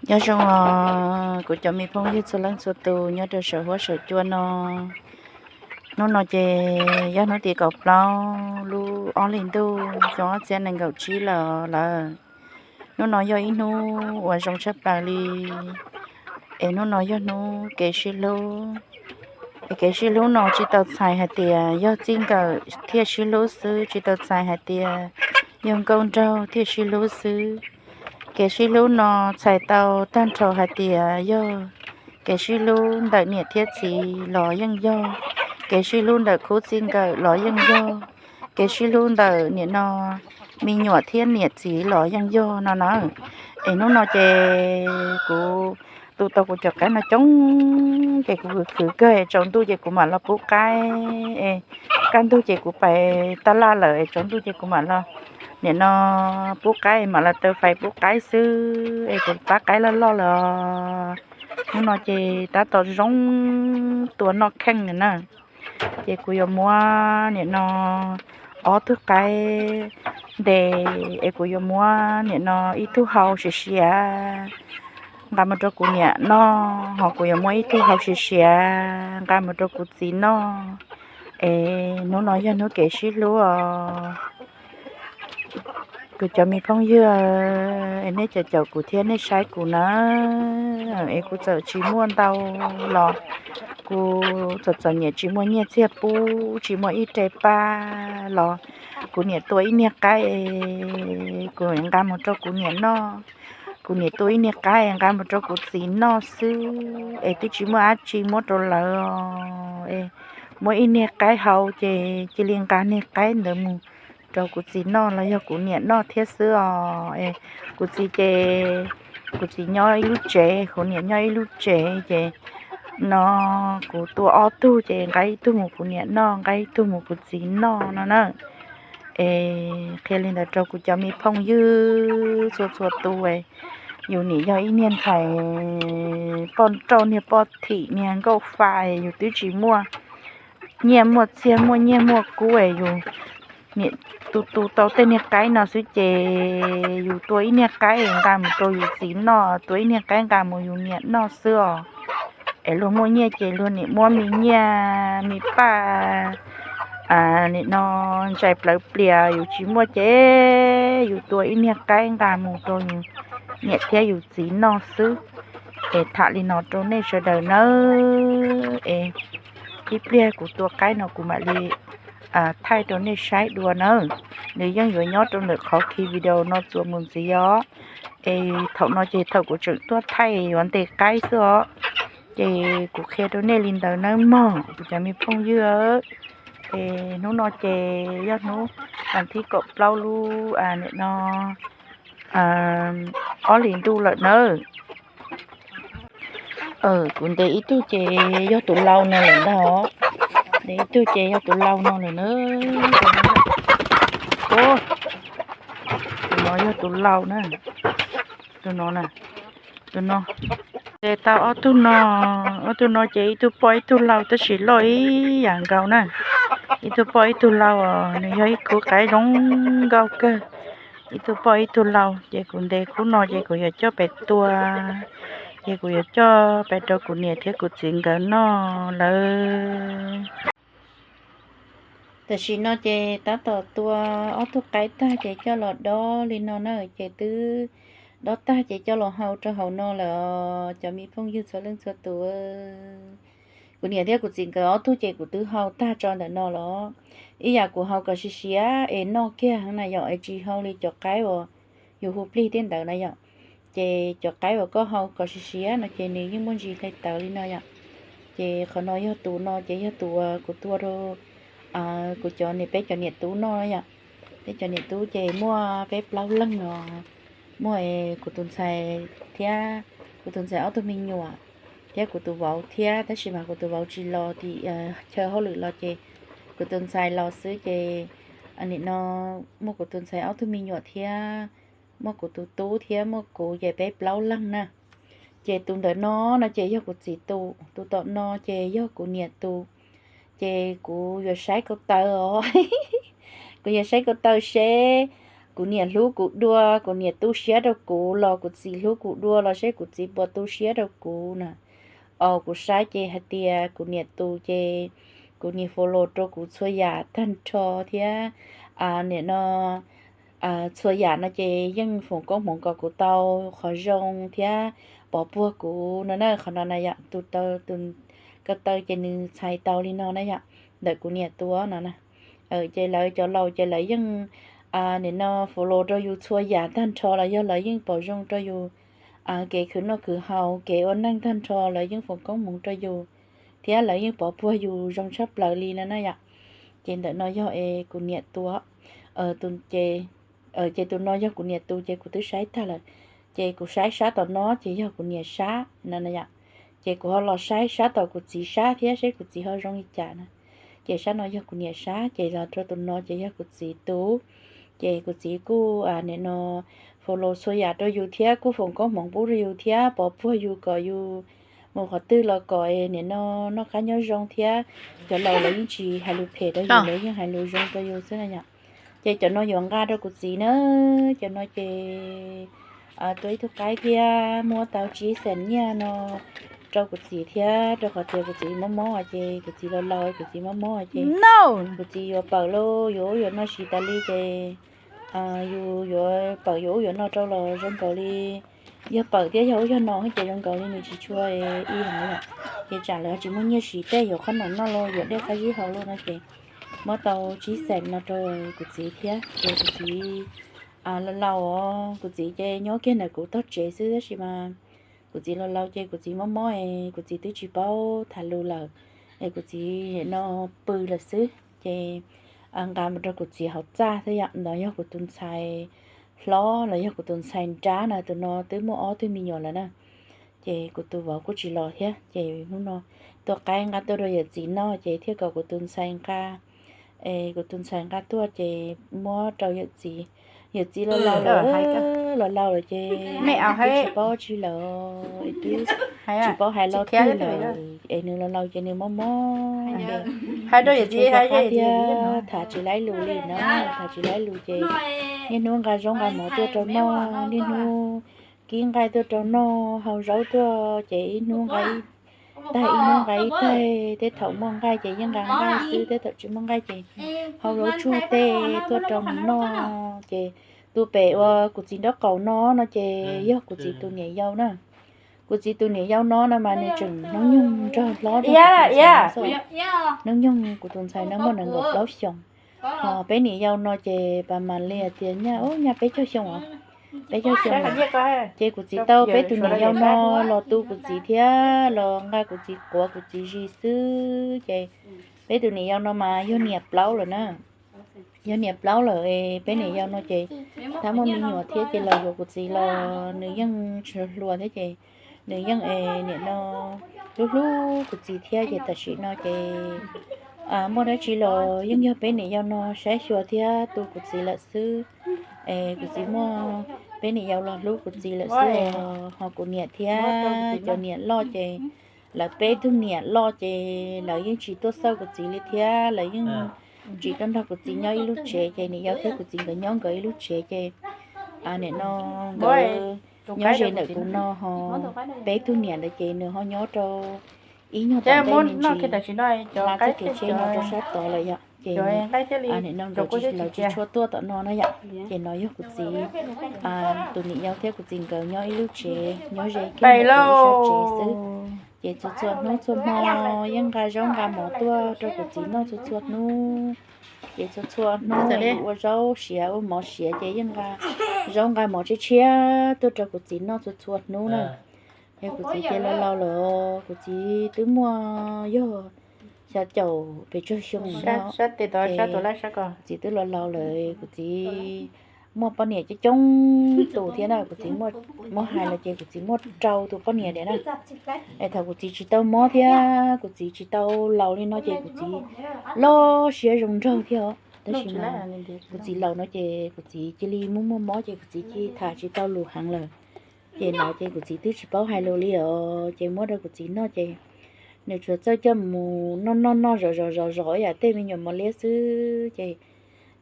Nyob zoo os kuv cov me phooj ywg txhua leej txhua tus nyob rau saum huab saum cua no. Hnub no ces yog hnub tim kaum plaub lub ob hlis ntuj xyoo ob txhiab nees nkaum tsib lawm lawm. Hnub no yog ib hnub uas zoo tshaj plaws li, es hnub no yog hnub kev sib hlub. Es kev sib hlub no tsis tau txhais hais tias yog txij nkawm thiaj sib hlub xwb, tsis tau txhais hais tias yog nkauj nraug thiaj sib hlub xwb. Kev sib hlub no txhais tau tag nrho hais tias yog kev sib hlub ntawm niam thiab txiv los yeej yog, kev sib hlub ntawm khub txij nkawm los yeej yog, kev sib hlub ntawm nim no me nyuam thiab niam txiv los yeej yog no na. Es hnub no ces kuv tu tau kuv cov qaib no coob ces kuv khwv khwv kawg, tsaus ntuj ces kuv mam los pub qaib. Es kaj ntug ces kuv pais taj laj lawm, es tsaus ntuj ces kuv mam los nim no pub qaib, mam los taw fais pub qaib xwb, es kuv pab qaib loj loj lawm os. Hnub no ces tab tom zoo tua noj kheej na. Ces kuv yuav muab nim no ob tug qaib ntes, es kuv yuav muab nim no ib tug hau siav siav nqa mus rau kuv niam noj, ho kuv yuav muab ib tug hau siav siav nqa mus rau kuv txiv noj. Es hnub no yog hnub kev sib hlub os. Kuv cov me phooj ywg, es nej caum caum kuv thiab nej saib kuv na. Es kuv txawm tsis muaj ntau los kuv txom txom nyem tsis muaj nyiaj txiag pub, tsis muaj ib re paj los kuv niam tua ib niag qaib es kuv nqa mus rau kuv niam noj. Kuv niam tua ib niag qaib nqa mus rau kuv txiv noj xwb, es twb tsis muaj dab tsi muab rau lawv os. Es muab ib niag qaib hau ces cia li nqa niag qaib ntawd mus rau kuv txiv noj los yog kuv niam noj thiab xwb os. Es kuv txiv ces, kuv txiv nyob ib lub tsev, kuv niam nyob ib lub tsev, ces no kuv tua ob tug ces nqa ib tug mus kuv niam noj, nqa ib tug mus kuv txiv noj no na. Es qhia li ntawd rau kuv cov me phooj ywg txhua txhua tus, yus nim yog ib niag ntxhais poj nrauj, niag poj thim, niag nkauj fa, yus twb tsis muaj nyiaj muaj txiag, muaj nyiaj muaj kub, yus nim tu tu tau tej niag qaib no xwb ces yus tua ib niag qaib nqa mus rau yus txiv noj, tua ib niag qaib nqa mus yus niam noj xwb os. Es luag muaj nyiaj ces luag nim muab me nyiaj me paj nim no ntsais plawv plias, yus tsis muaj ces yus tua ib niag qaib nqa mus rau yus niam thiab yus txiv noj xwb. Es tham li no rau nej sawv daws nawb. Es ib pliag kuv tua qaib no kuv mam li thaij rau nej saib dua nawb. Nws yeej yuav nyob rau ntawm qhov khi video no txuas mus ntxiv os. Es thaum no ces thaum kuv tseem tuaj thaij yuav ntes qaib xwb os. Ces kuv qhia rau nej li ntawd nawb mog kuv cov me phooj ywg. Es hnub no ces yog hnub vas thib kaum plaub lub nim no ob hlis ntuj lawm nawb. Kuv ntes ib tug ces yog tus lau no lawm ntag. Ntes ib tug ces yog tus lau no lawm na. Tus no yog tus lau na. Tus no na, tus no. Ntes tau ob tug no, ob tug no ces ib tug poj ib tug lau tab sis loj ib yam nkaus na. Ib tug poj ib tug lau os, nws yog ib khub qaib zoo nkauj kawg. Ib tug poj ib tug lau, ces kuv ntes khub no ces kuv yuav coj pem tua, ces kuv yuav coj pem rau kuv niam thiab kuv txiv nkawd noj lawm. Tam sim no ces tab tom tua ob tug qaib tag ces coj los dob li no na, ces twb dob tag ces coj los hau rau hauv no lawm os cov me phooj ywg txhua leej txhua tus. Kuv niam thiab kuv txiv nkawd ob tug ces kuv twb hau tag tso ntawm no los, ib yam kuv hau kom siav siav es noj kiag na yom, es tsis hau li cov qaib uas yus hu plig tej ntawd na yom. Ces cov qaib uas koj hau kom siav siav no ces nws yeej muaj ntsis hle tawv li no yom. Ces qhov no yog tus no ces yog tus uas kuv tua rau kuv cov niam, peb cov niam tub noj yom. Peb cov niam tub ces muaj peb plaub leeg os. Muaj kuv tus ntxhais thiab, kuv tus ntxhais ob tug me nyuam thiab kuv tus vauv thiab, tab sis mas kuv tus vauv tsis los tim chaw hauj lwm los ces kuv tus ntxhais los xwb ces nim no muaj kuv tus ntxhais ob tug me nyuam thiab, muaj kuv tus tub thiab muaj kuv ces peb plaub leeg na. Ces tus ntawm no no ces yog kuv txiv tus, tus tom no ces yog kuv niam tus. Ces kuv yuav saib ko taw os. Kuv yuav saib ko taw seb Kuv niam hlub kuv dua, kuv niam tu siab rau kuv los kuv txiv hlub kuv dua los seb kuv txiv puas tu siab rau kuv na. Os, kuv saib ces hais tias kuv niam tus ces kuv niam follow rau kuv txhua yam tag nrho thiab. Nim no txhua yam no ces yeej foom koob hmoov kom kuv tau qhov zoo thiab pov puag kuv no na. Qhov no na yom, tus ko taw ces nws txhais tau li no na yom, ntawm kuv niam tus no na. Ces lawv cov laus ces lawv yeej nim no follow rau yus txhua yam tag nrho los yog lawv yeej pom zoo rau yus kev khwv noj khwv haus, kev ua neej tag nrho lawv yeej foom koob hmoov rau yus thiab lawv yeej pov puag yus zoo tshaj plaws li no na yom. Ces ntawm no yog es kuv niam tus, ces tus no yog kuv niam tus ces kuv twb saib tag lawm. Ces kuv saib sab tom no ces yog kuv niam sab no na yom. Ces kuv ho los saib sab tom kuv txiv sab thiab seb kuv txiv ho zoo li cas na. Ces sab no yog kuv niam sab, ces los rau tus no ces yog kuv txiv tus. Ces kuv txiv kuj nim no follow txhua yam rau yus thiab kuj foom koob hmoov pub rau yus thiab pov puag yus kom yus mus qhov twg los kom nim no noj qab nyob zoo thiab. Cov laus lawv yeej tsis hais lus phem rau yus, lawv yeej hais lus zoo rau yus xwb na yom. Ces cov no yuav nqa rau kuv txiv na, cov no ces tua ib tug qaib thiab muab tau tsib xees nyiaj no rau kuv txiv thiab, rau qhov tias kuv txiv mob mob ces kuv txiv laus laus kuv txiv mob mob ces kuv txiv yuav pawm lauj, yuav ub yuav no siv tas li ces yus yuav pawm yuav ub yuav no rau los zoo nkaus li yog pawm thiab yog ub yog no ces zoo nkaus li nws tsis tshua ib yam na yom. Ces tsam lawv tsis muaj nyiaj siv tej yuav qhob noom noj los yuav dej qab zib haus los no ces muab tau tsib xees no rau kuv txiv thiab ces kuv txiv laus laus os, kuv txiv ces nyob kiag ntawm kuv tog tsev xwb tab sis mas kuv txiv laus laus ces kuv txiv mob mob es kuv txiv twb tsis paub tham lus lawm es kuv txiv no pw lawm xwb ces nqa mus rau kuv txiv hauv txaj xwb yom. Ntawd yog kuv tus ntxhais hlob los yog kuv tus ntxhais nrab na, tus no twb muaj ob tug me nyuam lawm na. Ces kuv tus vauv kuj tsis los thiab ces hnub no tua qaib nqa tuaj rau yawm txiv noj ces thiaj kom kuv tus ntxhais nqa, es kuv tus ntxhais nqa tuaj ces muab rau yawm txiv. Yawm txiv los laus lawm, los laus lawm ces twb tsis paub tsi lawm, twb tsis paub hais lo twg lawm es nws los laus ces nws mob mob. Hais rau yawm txiv hais tias tham tsis laib lus li na, tham tsis laib lus ces niaj hnub nqa zaub nqa mov tuaj rau noj, niaj hnub kib nqaij tuaj rau noj, hau zaub tuaj ces ib hnub nqa ib taig ib hnub nqa ib taig, tej thaum muaj nqaij ces yeej nqa nqaij xwb, tej thaum tsis muaj nqaij ces hau zaub tsuag tej tuaj rau nws noj. Ces tus pem uas kuv txiv nraub qaum no no ces yog kuv txiv tus niam yau na. Kuv txiv tus niam yau no no mas nws tseem hnub nyoog nrog hlob, hnub nyoog kuv tus ntxhais no muaj nees nkaum plaub xyoos. Ho peb niam yau no ces pas mas li hais tias nyaj, nyaj peb caug xyoo os, peb caug xyoo. Ces kuv txiv tau peb tus niam yau no los tu kuv txiv thiab los nqa kuv txiv quav kuv txiv zis xwb ces peb tus niam yau no mas yog niam plaub lawm na. Yog niam plaub lawm, peb niam yau no ces tab muaj me nyuam thiab ces los yuav kuv txiv los nws yeej tsis hluas thiab ces nws yeej es niam no hlub hlub kuv txiv thiab ces tam sim no ces muaj dab tsi los yeej yog peb niam yau no saib xyuas thiab tu kuv txiv lawm xwb. Es kuv txiv muaj peb niam yau los hlub kuv txiv lawm xwb os. Ho kuv niam thiab cov niam loj ces lawv peb tug niam loj ces lawv yeej tsis tuaj xauj kuv txiv li thiab, lawv yeej tsis tuaj nrog kuv txiv nyob ib lub tsev ces niam yau thiab kuv txiv nkawd nyob nkawd ib lub tsev ces niam no nkawd nyob ze ntawm kuv no ho peb tug niam ntawd ces nws ho nyob rau ib nyuag tom ntej me ntsis hla txoj kev tsheb no rau sab tod lawm yom. Ces niam no nkawd tsis, lawv tsis tshua tuaj tom no na yom. Ces no yog kuv txiv tus niam yau thiab kuv txiv nkawd nyob ib lub tsev, nyob ze kiag ntawm kuv ib sab tsev xwb. Ces txhua txhua hnub txhua hmo yeej nqa zaub nqa mov tuaj rau kuv txiv noj txhua txhua hnub. Ces txhua txhua hnub ua zaub siav ua mov siav ces yeej nqa zaub nqa mov tshiab tshiab tuaj rau kuv txiv noj txhua txhua hnub na. Es kuv txiv ces laus laus lawm, kuv txiv twb muaj yog xya caum pes tsawg xyoo lawm no. Kuv txiv twb laus laus lawm, kuv txiv muaj poj niam coob coob tus thiab na, kuv txiv muab hais los ces kuv txiv muaj rau tus poj niam tiag na. Es thaum kuv txiv tsis tau mob thiab kuv txiv tsis tau laus li no ces kuv txiv loj siab zoo nraug thiab os. Tab sis mas kuv txiv laus no ces kuv txiv cia li muaj muaj mob ces kuv txiv cia li tham tsis tau lus heev lawm. Ces no ces kuv txiv twb tsis paub hais lus li os, ces muab rau kuv txiv noj ces nws tsuas txawj coj mus noj noj noj zom zom zom zom ib yam tej me nyuam mos liab xwb ces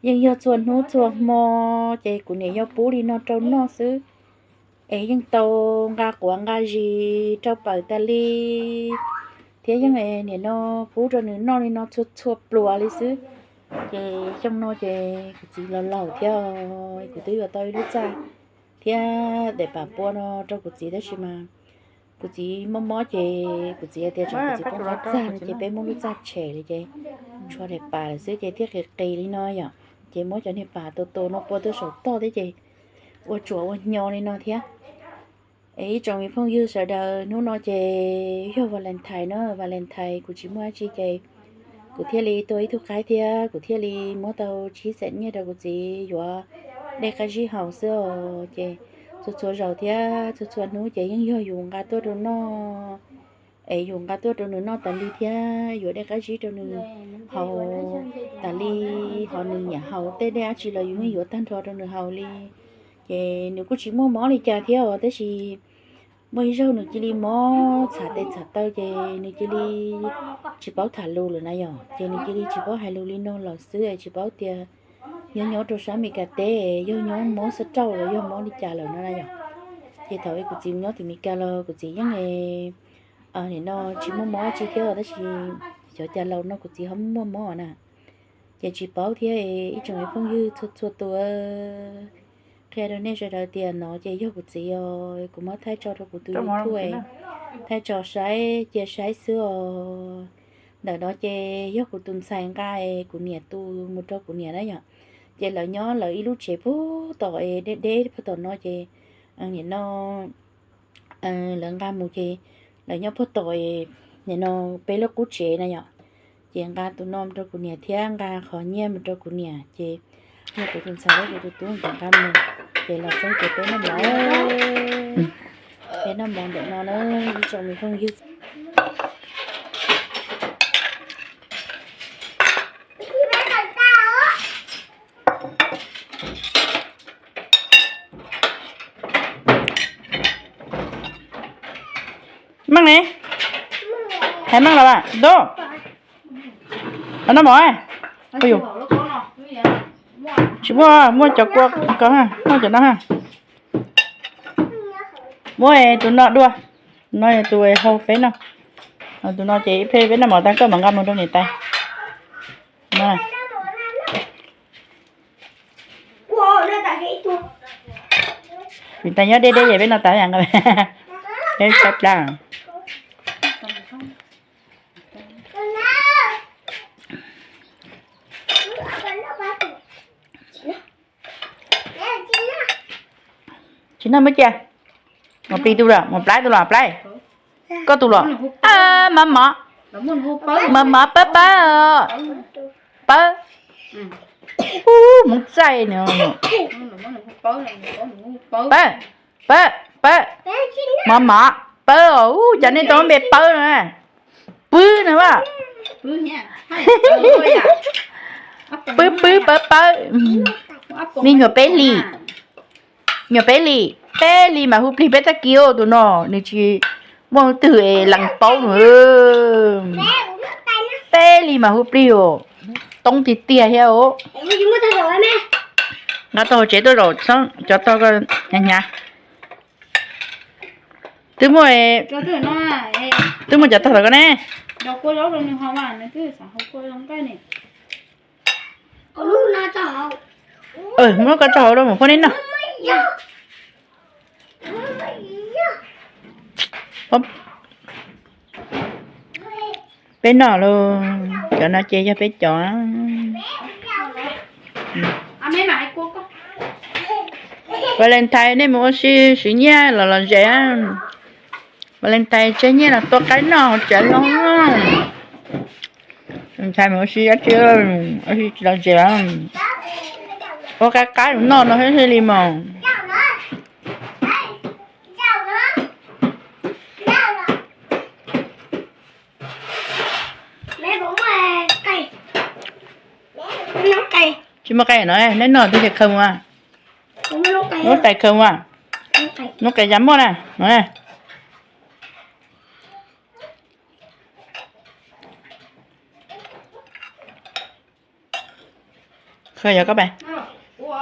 Yeej yog txhua hnub txhua hmo ces kuv niam yog pub li no rau noj xwb, es yeej tau nqa quav nqa zis rau pawg tas li, thiab yeej niam no pub rau nws noj li no txhua txhua pluas li xwb. Ces xyoo no ces kuv txiv los laus thiab, kuv twb yuav tau ib lub txaj thiab daim pam pua no rau kuv txiv, tab sis mas kuv txiv mob mob ces kuv txiv hais tias tsam kuv txiv poob qab txag no ces peb muab lub txaj tshem lawm ces tshuav daim pam lawm xwb ces thiaj qis qis li no yom. Ces muab cov niag pam tus tus no pua tuaj saum toj thiab ces ua tsuam ua hnyo li no thiab. Es ib tsoom me phooj ywg sawv daws, hnub no ces yog Valentine na, Valentine kuv tsis muaj dab tsi ces kuv thiaj li tua ib tug qaib thiab kuv thiaj li muab tau tsib xees nyiaj rau kuv txiv yuav dej qab zib haus xwb os. Ces txhua txhua zaus thiab txhua txhua hnub ces yeej yog yus nqa tuaj rau noj, es yus nqa tuaj rau nws noj tas li thiab yuav dej qab zib rau nws haus tas li, ho nws nyiam haus tej dej dab tsi los yus yeej yuav tag nrho rau nws haus li. Ces nws kuj tsis muaj mob li cas thiab os, tab sis muaj ib zaug nws cia li mob txhav tes txhav taw ces nws cia li tsis paub tham lus lawm na yom. Ces nws cia li tsis paub hais lus li no lawm xwb es tsis paub tias nyob nyob rau sab Meskas teb yog nyob mob xab rauj los yog mob li cas lawm no na yom. Ces thaum kuv txiv nyob tim Meskas los kuv txiv yeej nim no tsis muaj mob tsi thiab tab sis xyov cas laus no kuv txiv ho muaj mob na. Ces tsis paub thiab, ib tsoom phooj ywg txhua txhua tus, qhia rau nej sawv daws tias no ces yog kuv txiv os, kuv muab thaij tso rau kuv tus YouTube, thaij tso saib cia saib xwb os. Ntawm no ces yog kuv tus ntxhais nqa es kuv niam tus mus rau kuv niam na yom. Ces lawv nyob lawv ib lub tsev puag tom es deb deb puag tom no ces nim no lawv nqa mus ces lawv nyob puag tom nim no peb lub qub tsev na yom. Ces nqa tus no mus rau kuv niam thiab nqa qhov nyiaj mus rau kuv niam ces yog kuv tus ntxhais thiab kuv tus tub nkawd nqa mus. Ces los txog ces peb noj mov, peb noj mov ntawm no na ib tsoom me phooj ywg. Meej ne, hais meej los as tub, noj mov. Tsis muaj, muaj cov kua ko, muaj cov no. Muab tus no dua, no tus hau peb noj. Tus no ces ib pliag peb noj mov tag koj mam nqa mus rau niam tais. Niam tais nyob deb deb ces peb noj tas, peb tshaib plab. Tsis noj muab cia. Mus plig tus los, mus plaib tus los, plaib. Koj tus los. Mov mov, mov mov pawb pawb, pawb. Ub, hmoov txaij no. Pawb, pawb, pawb. Mov mov, pawb os. Ub, cas nej tau npe pawb no na? Pwb no as. Pwb pwb pawb pawb. Nej nyuam peb hlis, nyuam peb hlis, peb hlis mas hu plig peb tag kis tus no, nws tsis muaj leej twg es lees paub nws. Peb hlis mas hu plig os, toob tiag tiag thiab os. Nqa tau hauv tsev tuaj zaum cov tog ko hnyav hnyav. Twb muaj, twb muaj cov tog tom ko ne. Muab ko tso hauv rau mus phob neb noj. Peb noj lauj, cov no ces yog peb cov. Valentine nej mus ua si siv nyiaj los lom zem. Valentine tseg nyiaj los tua qaib noj hauv tsev no. Valentine mus ua si dab tsi, ua si tsis lom zem. Ua qaib qaib noj no thiaj li mas. Tsis muaj qe no, neb noj twb ces khaws mus. Lub qe khaws mus. Lub qe ya muaj na no. Koj yog koj pe, ua